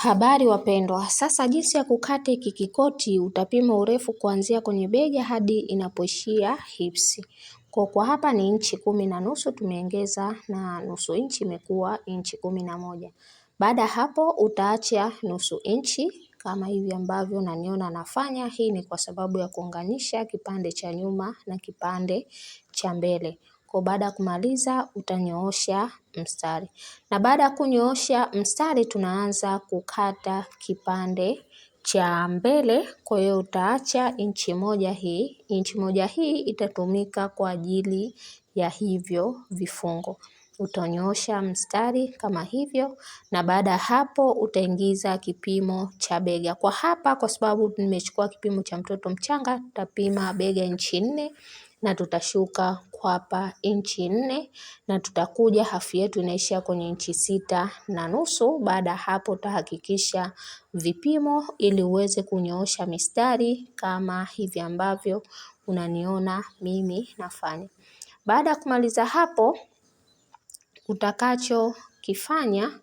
Habari wapendwa, sasa jinsi ya kukata hiki kikoti, utapima urefu kuanzia kwenye bega hadi inapoishia hipsi. Kwa hapa ni inchi 10.5, tumeongeza na nusu inchi imekuwa inchi 11. Baada hapo utaacha nusu inchi kama hivi ambavyo unaniona nafanya. Hii ni kwa sababu ya kuunganisha kipande cha nyuma na kipande cha mbele. Kwa baada ya kumaliza utanyoosha mstari. Na baada ya kunyoosha mstari tunaanza kukata kipande cha mbele. Kwa hiyo utaacha inchi moja hii. Inchi moja hii itatumika kwa ajili ya hivyo vifungo. Utanyoosha mstari kama hivyo, na baada hapo utaingiza kipimo cha bega. Kwa hapa kwa sababu nimechukua kipimo cha mtoto mchanga, tutapima bega inchi 4 na tutashuka kwapa inchi 4 na tutakuja hafu yetu inaishia kwenye inchi 6.5. Baada hapo utahakikisha vipimo ili uweze kunyoosha mistari kama hivi ambavyo unaniona mimi nafanya. Baada ya kumaliza hapo, utakachokifanya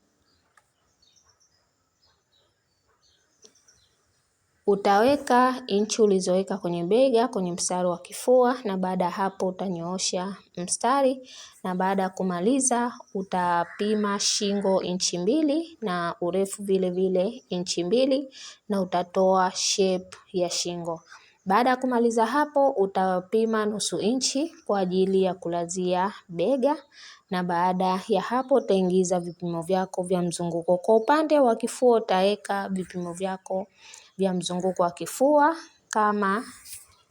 utaweka inchi ulizoweka kwenye bega kwenye mstari wa kifua, na baada hapo utanyoosha mstari, na baada ya kumaliza utapima shingo inchi 2 na urefu vile vile inchi 2 na utatoa shape ya shingo. Baada ya kumaliza hapo utapima nusu inchi kwa ajili ya kulazia bega, na baada ya hapo utaingiza vipimo vyako vya mzunguko. Kwa upande wa kifua utaweka vipimo vyako vya mzunguko wa kifua kama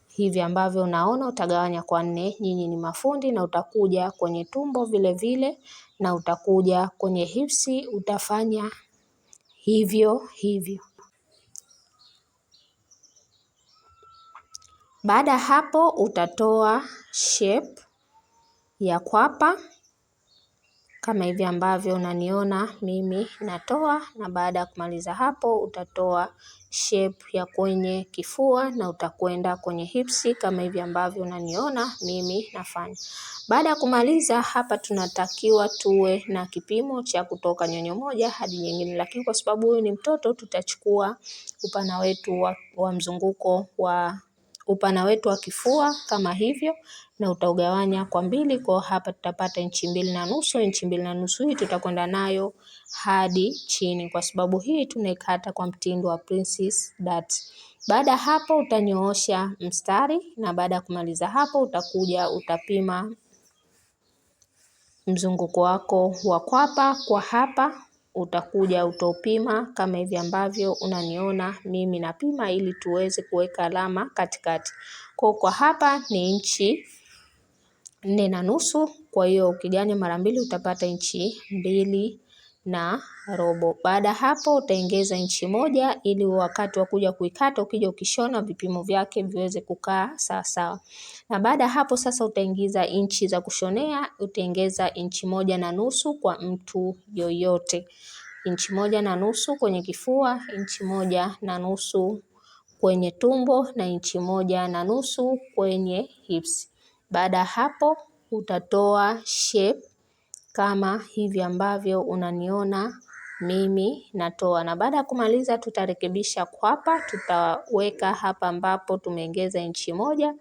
hivi ambavyo unaona, utagawanya kwa 4. Nyinyi ni mafundi, na utakuja kwenye tumbo vile vile na utakuja kwenye hipsi utafanya hivyo hivyo. Baada hapo utatoa shape ya kwapa kama hivi ambavyo unaniona mimi natoa, na baada ya kumaliza hapo utatoa shape ya kwenye kifua na utakwenda kwenye hipsi kama hivi ambavyo unaniona mimi nafanya. Baada ya kumaliza hapa tunatakiwa tuwe na kipimo cha kutoka nyonyo moja hadi nyingine, lakini kwa sababu huyu ni mtoto tutachukua upana wetu wa mzunguko wa upana wetu wa kifua kama hivyo, na utaugawanya kwa 2. Kwa hapa tutapata inchi 2.5. Inchi 2.5 hii tutakwenda nayo hadi chini, kwa sababu hii tunaikata kwa mtindo wa princess dart. Baada hapo utanyoosha mstari, na baada ya kumaliza hapo utakuja utapima mzunguko wako wa kwapa. Kwa hapa utakuja utaupima kama hivi ambavyo unaniona mimi napima, ili tuweze kuweka alama katikati. Kwa hapa ni inchi 4.5. Kwa hiyo ukigawanya mara 2 utapata inchi 2.25. Baada hapo utaongeza inchi 1 ili wakati wa kuja kuikata ukija ukishona vipimo vyake viweze kukaa sawa sawa. Na baada hapo sasa utaingiza inchi za kushonea, utaongeza inchi 1.5 kwa mtu yoyote. Inchi 1.5 kwenye kifua, inchi 1.5 kwenye tumbo na inchi 1.5 kwenye hips. Baada hapo utatoa shape kama hivi ambavyo unaniona mimi natoa. Na baada ya kumaliza tutarekebisha kwapa, tutaweka hapa ambapo tumeongeza inchi 1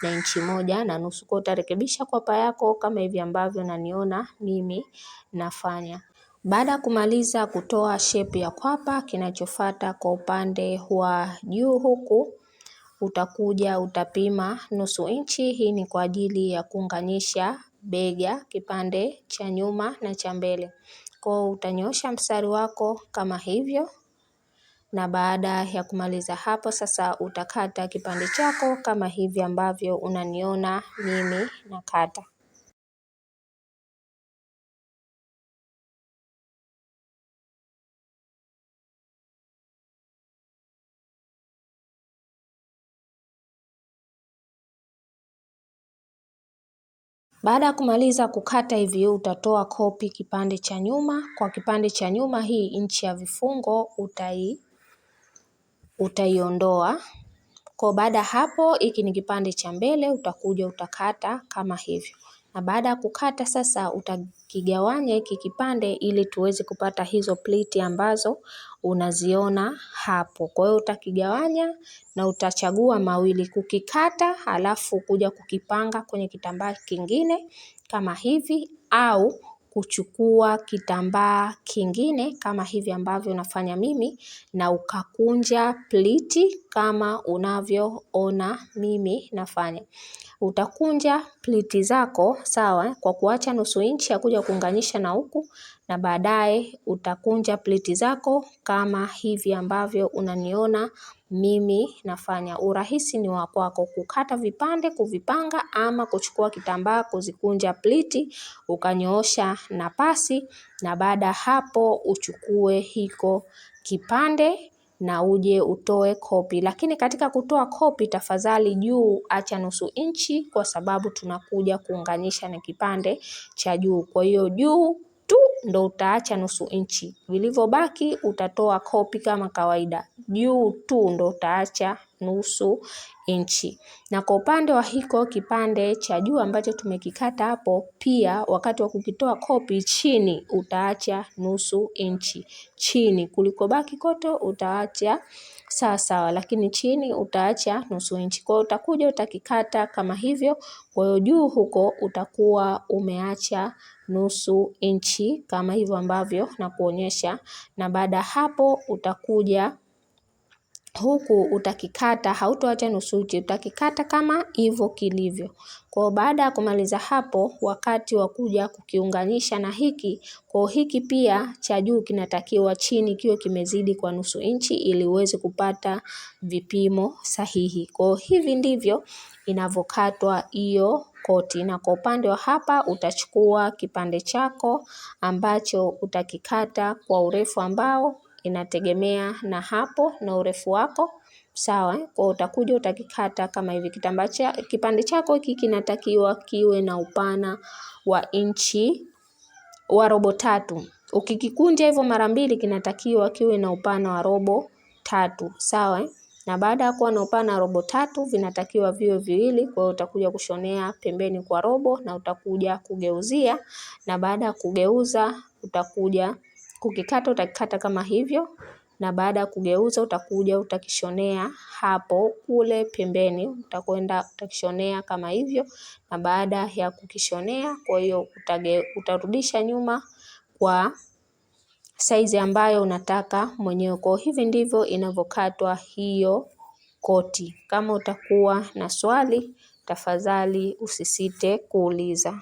na inchi 1.5. Kwa utarekebisha kwapa yako kama hivi ambavyo unaniona mimi nafanya. Baada ya kumaliza kutoa shape ya kwapa, kinachofuata kwa upande wa juu huku utakuja utapima nusu inchi. Hii ni kwa ajili ya kuunganisha bega kipande cha nyuma na cha mbele. Kwa utanyoosha mstari wako kama hivyo, na baada ya kumaliza hapo sasa utakata kipande chako kama hivi ambavyo unaniona mimi nakata. Baada ya kumaliza kukata hivi utatoa kopi kipande cha nyuma. Kwa kipande cha nyuma hii inchi ya vifungo utaiondoa. Kwa baada hapo hiki ni kipande cha mbele, utakuja utakata kama hivyo. Na baada ya kukata sasa utakigawanya hiki kipande ili tuweze kupata hizo pliti ambazo unaziona hapo. Kwa hiyo utakigawanya na utachagua mawili kukikata, halafu kuja kukipanga kwenye kitambaa kingine kama hivi, au kuchukua kitambaa kingine kama hivi ambavyo nafanya mimi na ukakunja pliti kama unavyoona mimi nafanya. Utakunja pliti zako sawa, kwa kuacha nusu inchi ya kuja kuunganisha na huku, na baadaye utakunja pliti zako kama hivi ambavyo unaniona mimi nafanya. Urahisi ni wa kwako kukata vipande, kuvipanga ama kuchukua kitambaa kuzikunja pliti ukanyoosha na pasi, na baada hapo uchukue hiko kipande na uje utoe kopi. Lakini katika kutoa kopi, tafadhali juu acha nusu inchi, kwa sababu tunakuja kuunganisha na kipande cha juu. Kwa hiyo juu tu ndo utaacha nusu inchi, vilivyobaki utatoa kopi kama kawaida. Juu tu ndo utaacha nusu inchi. Na kwa upande wa hiko kipande cha juu ambacho tumekikata hapo, pia wakati wa kukitoa kopi chini utaacha nusu inchi chini, kulikobaki kote utaacha sawa sawa, lakini chini utaacha nusu inchi. Kwa hiyo utakuja utakikata kama hivyo. Kwa hiyo juu huko utakuwa umeacha nusu inchi kama hivyo ambavyo nakuonyesha, na baada hapo utakuja huku utakikata, hautoacha nusu inchi, utakikata kama hivyo kilivyo. Kwa baada ya kumaliza hapo, wakati wa kuja kukiunganisha na hiki, kwa hiki pia cha juu kinatakiwa chini kiwe kimezidi kwa nusu inchi ili uweze kupata vipimo sahihi. Kwa hivi ndivyo inavyokatwa hiyo koti. Na kwa upande wa hapa utachukua kipande chako ambacho utakikata kwa urefu ambao inategemea na hapo na urefu wako, sawa. Kwa utakuja utakikata kama hivi. Kitambaa cha kipande chako hiki kinatakiwa kiwe na upana wa inchi wa robo tatu. Ukikikunja hivyo mara mbili, kinatakiwa kiwe na upana wa robo tatu, sawa. Na baada ya kuwa na upana wa robo tatu, vinatakiwa viwe viwili. Kwa hiyo utakuja kushonea pembeni kwa robo na utakuja kugeuzia, na baada ya kugeuza utakuja kukikata, utakikata kama hivyo, na baada ya kugeuza utakuja utakishonea hapo kule pembeni, utakwenda utakishonea kama hivyo. Na baada ya kukishonea, kwa hiyo utarudisha nyuma kwa saizi ambayo unataka mwenyewe. Kwa hivi ndivyo inavyokatwa hiyo koti. Kama utakuwa na swali, tafadhali usisite kuuliza.